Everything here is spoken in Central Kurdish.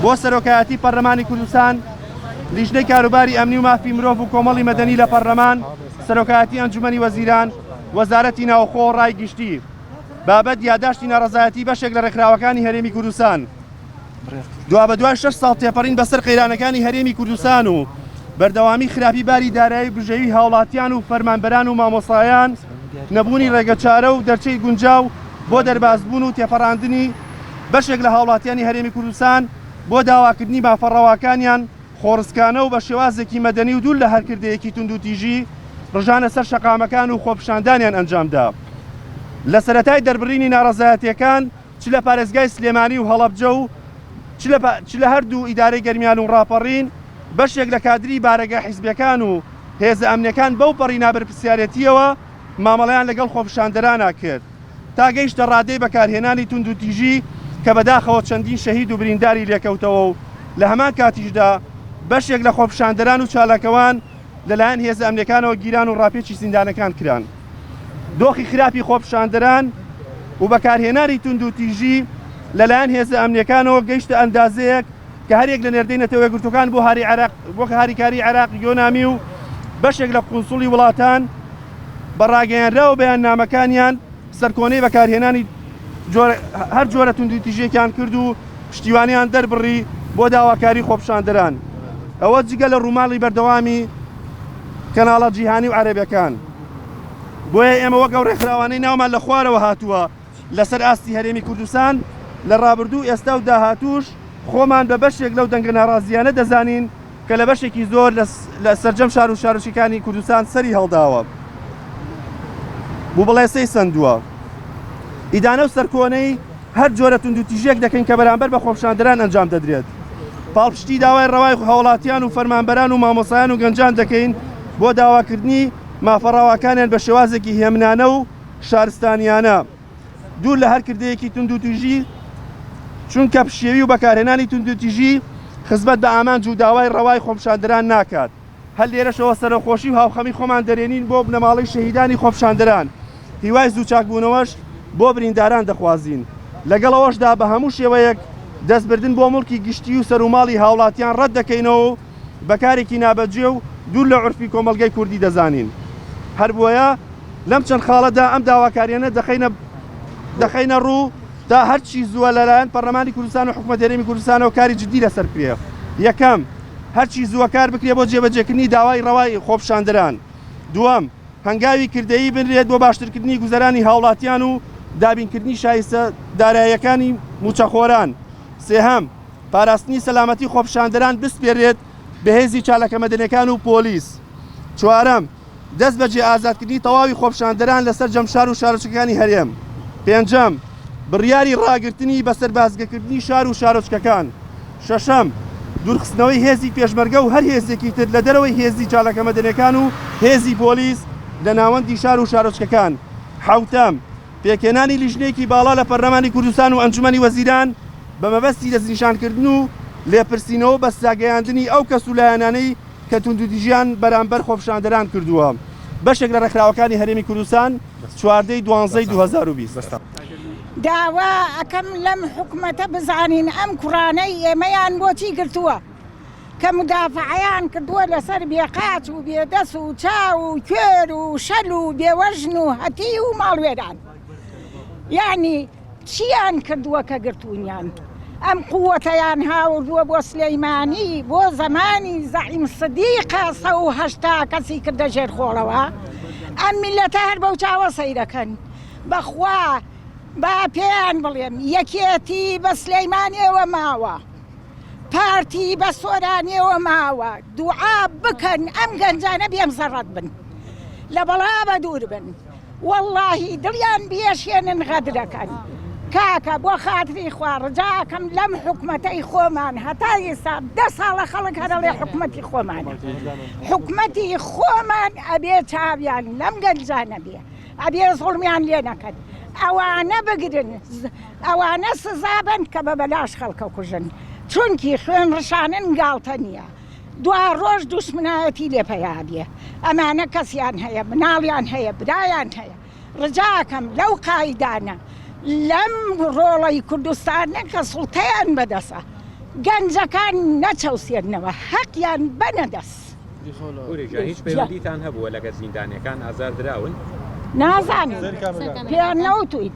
بۆ سەرۆکایەتی پەرلەمانی کوردستان، لیژنەی کاروباری ئەمنی و مافی مرۆڤ و کۆمەڵی مەدەنی لە پەرلەمان، سەرۆکایەتی ئەنجومەنی وەزیران، وەزارەتی ناوخۆ، ڕای گشتی. بابەت، یاداشتی ناڕەزایەتی بەشێک لە ڕێکخراوەکانی هەرێمی کوردستان. دوابەدوای شەش ساڵ تێپەڕین بەسەر قەیرانەکانی هەرێمی کوردستان و بەردەوامی خراپی باری دارایی و بژێوی هاوڵاتیان و فەرمانبەران و مامۆستایان، نەبوونی ڕێگەچارە و دەرچەی گونجاو بۆ دەربازبوون و تێپەڕاندنی بەشێک لە هاوڵاتیانی هەرێمی کوردستان بۆ داواکردنی مافە ڕەواکانیان خۆڕسکانە و بە شێوازێکی مەدەنی و دوور لە هەر کردەیەکی توندوتیژی ڕژانە سەر شەقامەکان و خۆپیشاندانیان ئەنجامدا. لە سەرەتای دەربڕینی ناڕەزایەتیەکان چ لە پارێزگای سلێمانی و هەڵەبجە و چ لە چ لە هەردوو ئیدارەی گەرمیان و ڕاپەڕین بەشێک لە کادری بارەگا حیزبیەکان و هێزە ئەمنیەکان بەو پەڕی نابەرپرسیارێتیەوە مامەڵەیان لەگەڵ خۆپیشاندەرانا کرد تا گەیشتە ڕادەی بەکارهێنانی توندوتیژی کە بەداخەوە چەندین شەهید و برینداری لێکەوتەوە و لە هەمان کاتیشدا بەشێک لە خۆپیشاندەران و چالاکەوان لەلایەن هێزە ئەمنیەکانەوە گیران و ڕاپێچی زیندانەکان کران. دۆخی خراپی خۆپیشاندەران و بەکارهێنانی توندوتیژی لەلایەن هێزە ئەمنیەکانەوە گەیشتە ئەندازەیەک کە هەریەک لە نێردەی نەتەوەیەکگرتووەکان بۆ هاری عێراق بۆ هاریکاری عێراق یۆنامی و بەشێک لە قونسوڵی وڵاتان بە ڕاگەیەنراو و بەیاننامەکانیان سەرکۆنەی بەکارهێنانی هەر جۆرە توندوتیژیەکیان کرد و پشتیوانیان دەربڕی بۆ داواکاری خۆپیشاندەران ئەوە جگە لە ڕووماڵی بەردەوامی کەناڵە جیهانی و عەرەبەکان بۆیە ئێمە وەک ئەو ڕێکخراوانەی ناومان لە خوارەوە هاتووە لەسەر ئاستی هەرێمی کوردستان لە ڕابردوو ئێستا و داهاتووش خۆمان بە بەشێک لەو دەنگە ناڕازییانە دەزانین کە لە بەشێکی زۆر لە سەرجەم شار و شارۆچکەکانی کوردستان سەری هەڵداوە و بڵێسەی سەندووە. ئیدانە و سەرکۆنەی هەر جۆرە توندوتیژیەک دەکەین کە بەرامبەر بە خۆپیشاندەران ئەنجام دەدرێت. پاڵپشتی داوای ڕەوای هاوڵاتیان و فەرمانبەران و مامۆستایان و گەنجان دەکەین بۆ داواکردنی مافە ڕەواکانیان بە شێوازێکی هێمنانە و شارستانیانە دوور لە هەر کردەیەکی توندوتیژی، چونکە پشێوی و بەکارهێنانی توندوتیژی خزمەت بە ئامانج و داوای ڕەوای خۆپیشاندەران ناکات. هەر لێرەشەوە سەرەخۆشی و هاوخەمی خۆمان دەرێنین بۆ بنەماڵەی شەهیدانی خۆپیشاندەران، هیوای زوو چاکبوونەوەش بۆ برینداران دەخوازین. لەگەڵ ئەوەشدا بە هەموو شێوەیەک دەستبردن بۆ موڵکی گشتی و سەروماڵی هاوڵاتیان ڕەت دەکەینەوە و بە کارێکی نابەجێ و دوور لە عورفی کۆمەڵگەی کوردی دەزانین. هەربۆیە لەم چەند خاڵەدا ئەم داواکاریانە دەخەینە دەخەینە ڕوو تا هەرچی زووە لەلایەن پەرلەمانی کوردستان و حکومەتی هەرێمی کوردستانەوە کاری جدی لەسەر بکرێ. یەکەم، هەرچی زووە کار بکرێ بۆ جێبەجێکردنی داوای ڕەوای خۆپیشاندەران. دووەم، هەنگاوی کردەیی بنرێت بۆ باشترکردنی گوزەرانی هاوڵاتیان و دابینکردنی شایستە داراییەکانی مووچەخۆران. سێهەم، پاراستنی سەلامەتی خۆپیشاندەران بسپێرێت بە هێزی چالاکە مەدەنیەکان و پۆلیس. چوارەم، دەست بەجێ ئازادکردنی تەواوی خۆپیشاندەران لە سەرجەم شار و شارۆچکەکانی هەرێم. پێنجەم، بڕیاری ڕاگرتنی بە سەربازگەکردنی شار و شارۆچکەکان. شەشەم، دوورخستنەوەی هێزی پێشمەرگە و هەر هێزێکی تر لە دەرەوەی هێزی چالاکە مەدەنیەکان و هێزی پۆلیس لە ناوەندی شار و شارۆچکەکان. حەوتەم، پێکهێنانی لیژنەیەکی باڵا لە پەرلەمانی کوردستان و ئەنجومەنی وەزیران بە مەبەستی دەستنیشانکردن و لێپرسینەوە و بەسزاگەیاندنی ئەو کەس و لایەنانەی کە توندوتیژیان بەرامبەر خۆپیشاندەران کردووە. بەشێک لە ڕێکخراوەکانی هەرێمی کوردستان 14 ی دوانزەی 2020. داوا ئەکەم لەم حکومەتە بزانین ئەم کوڕانەی ئێمەیان بۆچی گرتووە کە مودافعەیان کردووە لەسەر بێ قاچ و بێ دەس و چاو و کوێر و شەل و بێوەژن و هەتیو و ماڵوێران یعنی چیان کردووە کە گرتوونیان ئەم قووەتەیان هاوردووە بۆ سلەیمانی بۆ زەمانی زەعیم سدیقە 180 کەسی کردە ژێر خۆڵەوە ئەم میلەتە هەر بەو چاوە سەیرەکەن بەخوا با پێیان بڵێم یەکێتی بە سلەیمانیەوە ماوە پارتی بە سۆرانیەوە ماوە دوعا بکەن ئەم گەنجانە بێم زەڕەت بن لە بەڵا بە دوور بن وەڵاهی دڵیان بیەشێنن غەدرەکەن کاکە بۆ خاتری خوا ڕجاکەم لەم حکومەتەی خۆمان هەتا ئێستا دە ساڵە خەڵک هەرەڵێ حکومەتی خۆمانە حکومەتی خۆمان ئەبێ چاویان لەم گەنجانە بێ ئەبێ زوڵمیان لێ نەکەن ئەوانە بگرن ئەوانە سزا بن کە بە بەلاش خەڵکە کوژن چونکی خوێن ڕشانن گاڵتە نییە دوا ڕۆژ دوشمنایەتی لێ پەیا بێ ئەمانە کەسیان هەیە مناڵیان هەیە برایان هەیە ڕجاکەم لەو قایدانە لەم ڕۆڵەی کوردستانە کە سوڵتەیان بەدەسە. گەنجەکان نەچەوسێننەوە هەقیان بەنە دەست. پوری گیان هیچ پەیوەندیتان هەبووە لەگەر زیندانیەکان ئازار دراون؟ نازانم پێیان نەوتوین.